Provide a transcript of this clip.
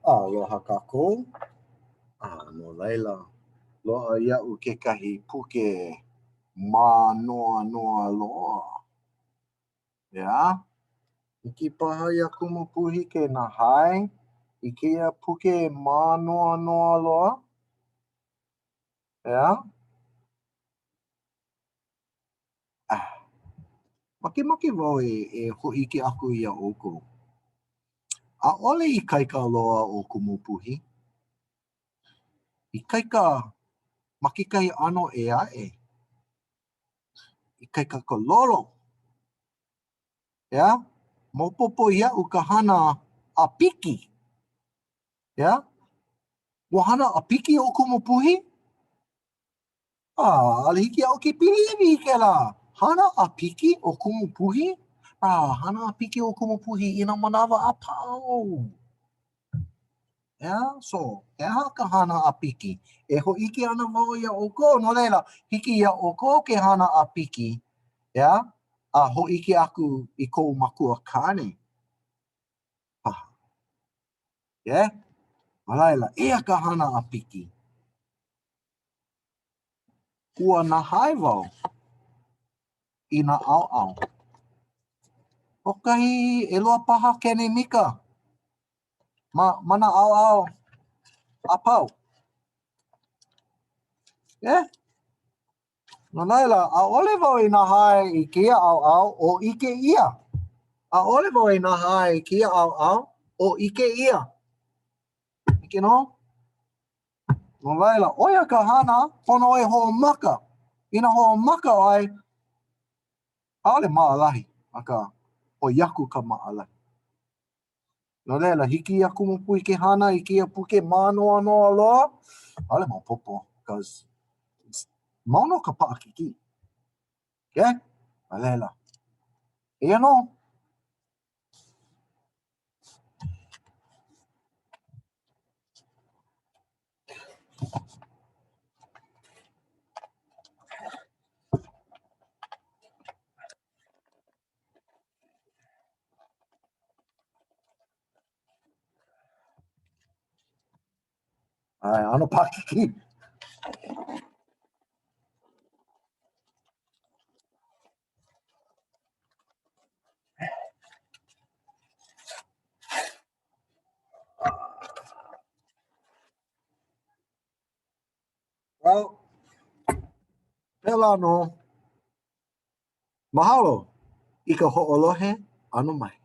Aloha kākou. A no laila, loaʻa iaʻu kekahi puke mānoanoa loa. ʻEā? Hiki paha iā Kumu Puhi ke nahae i kēia puke mānoanoa loa? ʻEā? Ah, makemake wau e, e hōʻike aku iā ʻoukou. ʻAʻole ikaika loa ʻo Kumu Puhi. Ikaika ma kekahi ʻano ʻē aʻe. Ikaika ka lolo. ʻEā? Maopopo iaʻu ka hana a piki. ʻEā? Ua hana a piki ʻo Kumu Puhi? A, ʻaʻole hiki iaʻu ke piliwi i kēlā. Hana a piki ʻo Kumu Puhi? A, hana a piki ʻo Kumu Puhi i nā manawa a pau. ʻEā? So, he aha ka hana a piki? E hōʻike ana wau iā ʻoukou, no laila, hiki iā ʻoukou ke hana a piki, ʻeā? A hōʻike aku i kou makua kāne paha. Yeah? No laila, eia ka hana a piki. Ua nahae wau i nā ʻaoʻao. Hoʻokahi, ʻelua paha kenimika ma, ma nā ʻaoʻao a pau. Yeah? No laila, ʻaʻole wau i nahae i kēia ʻaoʻao o ʻike ʻia. ʻAʻole wau i nahae i kēia ʻaoʻao o ʻike ʻia. Hiki nō? No laila, ʻo ia ka hana, pono ʻoe hoʻomaka. Inā hoʻomaka ʻoe, ʻaʻole maʻalahi, akā, ʻoi aku ka maʻalahi. No laila, hiki iā Kumu Puhi ke hana i kēia puke mānoanoa loa? ʻAʻole maopopo, because mau nō ka paʻakikī. Okay? No laila, eia nō. ʻAe, ʻano paʻakikī. Well, pēlā nō. Mahalo i ka hoʻolohe ʻana mai.